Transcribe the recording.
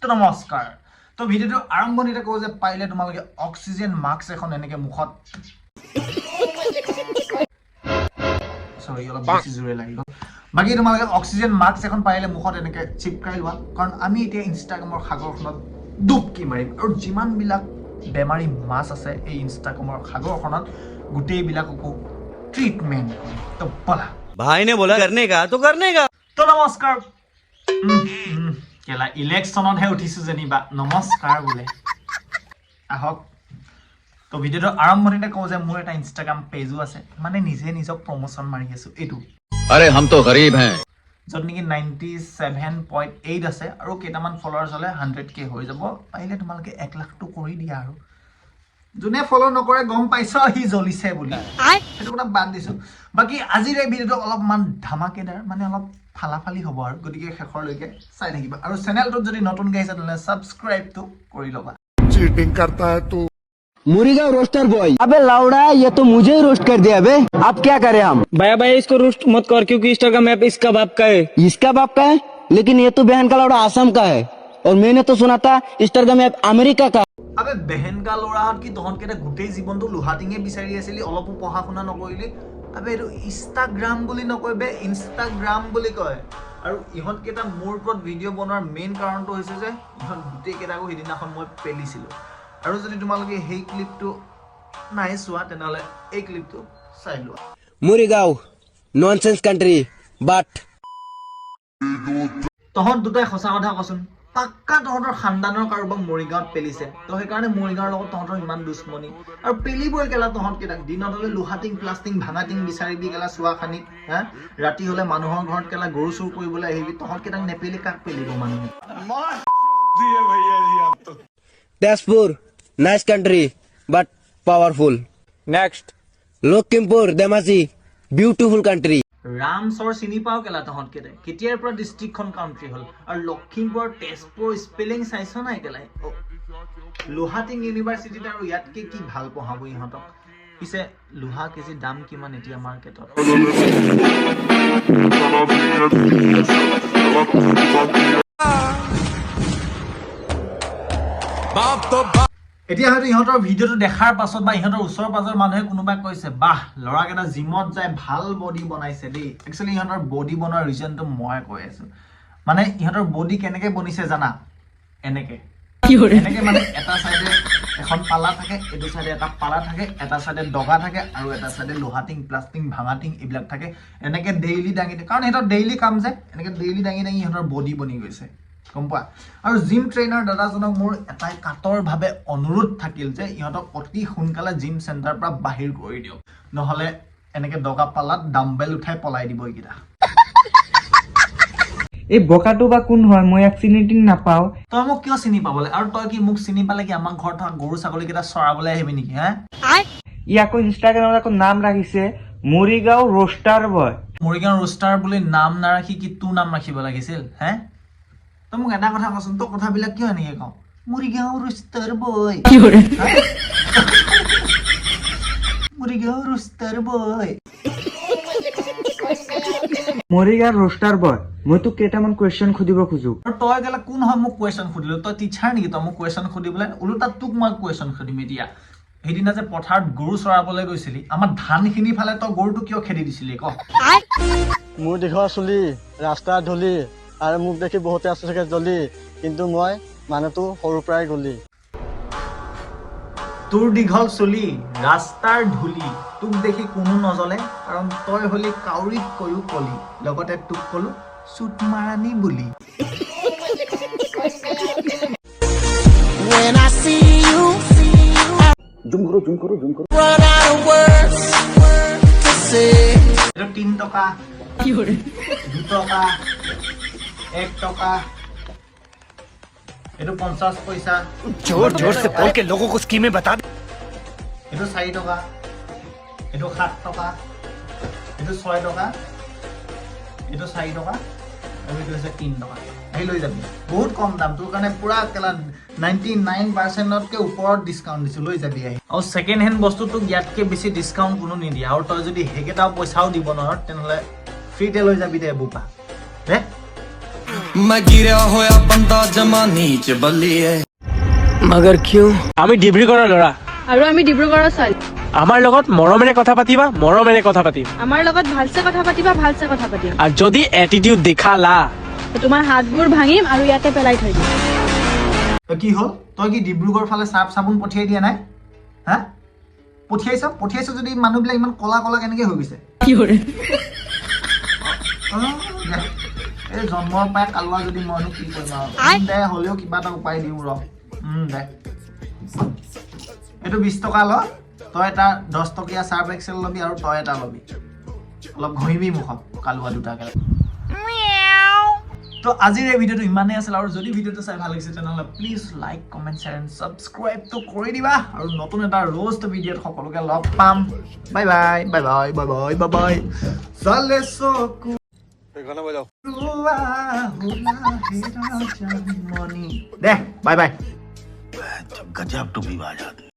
তো নমস্কাৰ। তো ভিডিঅ'টো আৰম্ভণিতে কওঁ যে পাৰিলে তোমালোকে অক্সিজেন মাস্ক এখন এনেকৈ মুখত, চৰি, অলপ বেছি জোৰে লাগি গ'ল। বাকী তোমালোকে অক্সিজেন মাস্ক এখন পাৰিলে মুখত এনেকৈ চিপকাই লোৱা, কাৰণ আমি এতিয়া ইনষ্টাগ্ৰামৰ সাগৰখনত ডুবকি মাৰিম আৰু যিমানবিলাক বেমাৰী মাছ আছে এই ইনষ্টাগ্ৰামৰ সাগৰখনত, গোটেইবিলাককো ট্ৰিটমেণ্ট কৰিম। তো ব'লা। भाई ने बोला करने का तो करने का। তো নমস্কাৰ। কেলা ইলেকশ্যনতহে উঠিছোঁ যেনিবা, নমস্কাৰ বোলে। আহক। তো ভিডিঅ'টো আৰম্ভণিতে কওঁ যে মোৰ এটা ইনষ্টাগ্ৰাম পেজো আছে, মানে নিজে নিজক প্ৰমোশ্যন মাৰি আছোঁ এইটো। अरे, हम तो गरीब हैं। য'ত নেকি 97.8 আছে আৰু কেইটামান ফলোৱাৰ্ছ হ'লে 100K হৈ যাব। পাৰিলে তোমালোকে 1 লাখটো কৰি দিয়া। আৰু যোনে ফ'ল' নকৰে, গম পাইছ সি জ্বলিছে বুলি, সেইটো কথা বাদ দিছোঁ। বাকী আজিৰ এই ভিডিঅ'টো অলপমান ধামাকেদাৰ, মানে অলপ ফালাফালি হ'ব আৰু গতিকে শেষৰলৈকে চাই থাকিবা। আৰু চেনেলটোত যদি নতুনকৈ আহিছে, তেনেহ'লে ছাবস্ক্ৰাইবটো কৰি ল'বা। चीटिंग करता है तू। मुरीगांव रोस्टर बॉय। अबे लाउड़ा, ये तो मुझे ही रोस्ट कर दिया बे। अब क्या करें हम? भैया भाई, इसको रोस्ट मत कर, क्योंकि इंस्टाग्राम ऐप इसका बाप का है। इसका बाप का है, लेकिन ये तो बहन का लौड़ा असम का है और मैंने तो सुना था इंस्टाग्राम ऐप अमेरिका का। আবে বেহেন কা ল'ৰাহঁত, কি তহঁতকেইটা গোটেই জীৱনটো লোহাটিঙে বিচাৰি আছিলি? অলপো পঢ়া শুনা নকৰিলি? আবে, এইটো ইনষ্টাগ্ৰাম বুলি নকয় বে, ইনষ্টাগ্ৰাম বুলি কয়। আৰু ইহঁতকেইটা মোৰ ওপৰত ভিডিঅ' বনোৱাৰ মেইন কাৰণটো হৈছে যে ইহঁত গোটেইকেইটাকো সিদিনাখন মই পেলিছিলোঁ। আৰু যদি তোমালোকে সেই ক্লিপটো নাই চোৱা, তেনেহ'লে এই ক্লিপটো চাই লোৱা। मुरीगांव नॉनसेंस कंट्री बट তহঁত দুটাই সঁচা কথা কচোন, পাক্কা তহঁতৰ খানদানৰ কাৰোবাক মৰিগাঁৱত পেলিছে। তো সেইকাৰণে মৰিগাঁৱৰ লগত তহঁতৰ ইমান দুশ্মনী। আৰু পেলিবই কেলা তহঁত কেইটাক। দিনত হ'লে লোহাটিং, প্লাষ্টিং, ভাঙাটিং বিচাৰিবি কেলা চোৱা খানিত, হা? ৰাতি হ'লে মানুহৰ ঘৰত কেলা গৰু চুৰ কৰিবলৈ আহিবি। তহঁত কেইটাক নেপেলি কাক পেলিব মানুহে? Tezpur nice country but powerful. Next. Lakhimpur Dhemaji beautiful country. Ramchar চিনি পাওঁ কেলা তহঁত কেইটাই? কেতিয়াৰ পৰা ডিষ্ট্ৰিক্টখন কাউণ্ট্ৰি হ'ল? আৰু লখিমপুৰৰ তেজপুৰ স্পেলিং চাইছ নাই কেলাই? অ', লোহাটিং ইউনিভাৰ্চিটিত আৰু ইয়াতকে কি ভাল পঢ়াব ইহঁতক? পিছে লোহা কেজি দাম কিমান এতিয়া মাৰ্কেটত? এতিয়া হয়তো ইহঁতৰ ভিডিঅ'টো দেখাৰ পাছত বা ইহঁতৰ ওচৰ পাজৰ মানুহে কোনোবাই কৈছে, "বাহ, ল'ৰাকেইটা জিমত যায় ভাল বডি বনাইছে দেই।" একচুৱেলি ইহঁতৰ বডি বনোৱাৰ ৰিজনটো মই কৈ আছো। মানে ইহঁতৰ বডি কেনেকে বনিছে জানা? এনেকে এনেকে, মানে এটা চাইডে এখন পালা থাকে, এইটো চাইডে এটা পালা থাকে, এটা চাইডে দগা থাকে আৰু এটা চাইডে লোহাটিং, প্লাষ্টিং, ভাঙাটিং এইবিলাক থাকে। এনেকে ডেইলি দাঙি, কাৰণ সিহঁতৰ ডেইলি কাম যে, এনেকে ডেইলি দাঙি দাঙি ইহঁতৰ বডি বনি গৈছে, গম পোৱা? আৰু জিম ট্ৰেইনাৰ দাদাজনক মোৰ এটাই কাতৰভাৱে অনুৰোধ থাকিল যে ইহঁতক অতি সোনকালে জিম চেণ্টাৰৰ পৰা বাহিৰ কৰি দিয়ক, নহ'লে এনেকে দগা পালাত ডাম্বেল উঠাই পলাই দিব এইকেইটা। এই বকাটো বা কোন হয়? মই ইয়াক চিনি তিনি নাপাওঁ। তই মোক কিয় চিনি পাবলৈ? আৰু তই কি মোক চিনি পালে কি আমাৰ ঘৰত থকা গৰু ছাগলীকেইটা চৰাবলৈ আহিবি নেকি, হা? ই আকৌ ইনষ্টাগ্ৰামত আকৌ নাম ৰাখিছে মৰিগাঁও ৰোষ্টাৰ বয়। মৰিগাঁও ৰোষ্টাৰ বুলি নাম নাৰাখি কি তোৰ নাম ৰাখিব লাগিছিল, হে? তই মোক এটা কথা কচোন, তই কথাবিলাক কিয় এনেকে কওঁ, Morigaon roaster boy, Morigaon roaster boy? Morigaon roaster বয়, মই তোক কেইটামান কুৱেশ্যন সুধিব খোজো। আৰু তই কেলা কোন হয় মোক কুৱেশ্যন সুধিলো? তই টিচাৰ নেকি তই মোক কুৱেশ্যন সুধিবলৈ? ওলোটা তোক মই কুৱেশ্যন সুধিম এতিয়া। সেইদিনা যে পথাৰত গৰু চৰাবলৈ গৈছিলি, আমাৰ ধানখিনি ফালে তই গৰুটো কিয় খেদি দিছিলি, ক। মোৰ দীঘল চুলি, ৰাস্তা ধূলি আৰু মোক দেখি বহুতে আছে চাগে জ্বলি, কিন্তু মই মানুহটো সৰুৰ পৰাই গলি। তোৰ দীঘল চুলি, ৰাস্তাৰ ধূলি, তোক দেখি কোনো নজ্বলে, কাৰণ তই হলি কাউৰীতকৈও কলি। লগতে তোক কলো চুট মাৰাণী বুলি। When I see you, run out of words to say. এইটো 3 টকা, 2 টকা, 1 টকা, এইটো 50 পইচা। जोर जोर से बोल के लोगों को स्कीमें बता। এইটো 4 টকা, এইটো 7 টকা, এইটো 6 টকা, এইটো 4 টকা আৰু এইটো হৈছে 3 টকা। আহি লৈ যাবি, বহুত কম দাম। তোৰ কাৰণে পূৰা কেলা 99%তকৈ ওপৰত ডিছকাউণ্ট দিছোঁ, লৈ যাবি আহি। আৰু ছেকেণ্ড হেণ্ড বস্তু তোক ইয়াতকৈ বেছি ডিছকাউণ্ট কোনো নিদিয়ে। আৰু তই যদি সেইকেইটাও পইচাও দিব নোৱাৰ, তেনেহ'লে ফ্ৰীতে লৈ যাবি দে বোপা, দে। ਮੈਂ ਗਿਰਿਆ ਹੋਇਆ ਬੰਦਾ ਜਮਾ ਨੀਚ ਬੱਲੀਏ। मगर क्यों? আমি ডিব্ৰুগড়ৰ ল'ৰা। আৰু আমি ডিব্ৰুগড়ৰ ছোৱালী। আমাৰ লগত মৰমেৰে কথা পাতিবা, মৰমেৰে কথা পাতিম। আমাৰ লগত ভালছে কথা পাতিবা, ভালছে কথা পাতিম। আৰু যদি এটিটিউড দেখালা, তোমাৰ হাতবোৰ ভাঙিম আৰু ইয়াতে পেলাই থৈ দিম। তই কি হ'ল? তই কি ডিব্ৰুগড় ফালে চাৰ্ফ চাবোন পঠিয়াই দিয়া নাই? হা, পঠিয়াইছ? পঠিয়াইছ যদি মানুহবিলাক ইমান ক'লা ক'লা কেনেকে হৈ গৈছে? অ, দে। এই জন্মৰ পৰাই কালোৱা যদি মইনো কি কৰিম আৰু? দে, হ'লেও কিবা এটা উপায় দিওঁ ৰ। দে, এইটো 20 টকা ল। তই এটা 10 টকীয়া চাৰ্ফ এক্সেল ল'বি আৰু তই এটা ল'বি, অলপ ঘঁহিবি মুখত কালোৱা দুটাকে। তো আজিৰ এই ভিডিঅ'টো ইমানেই আছিল আৰু যদি ভিডিঅ'টো চাই ভাল লাগিছে, তেনেহ'লে please like, comment, share and ছাবস্ক্ৰাইবটো কৰি দিবা। আৰু নতুন এটা ৰ'ষ্ট ভিডিঅ'ত সকলোকে লগ পাম। Bye bye, bye bye, bye bye, bye bye. চালে চকু মণি দে, বাই বাই। गजब टुपी बाज आदमी।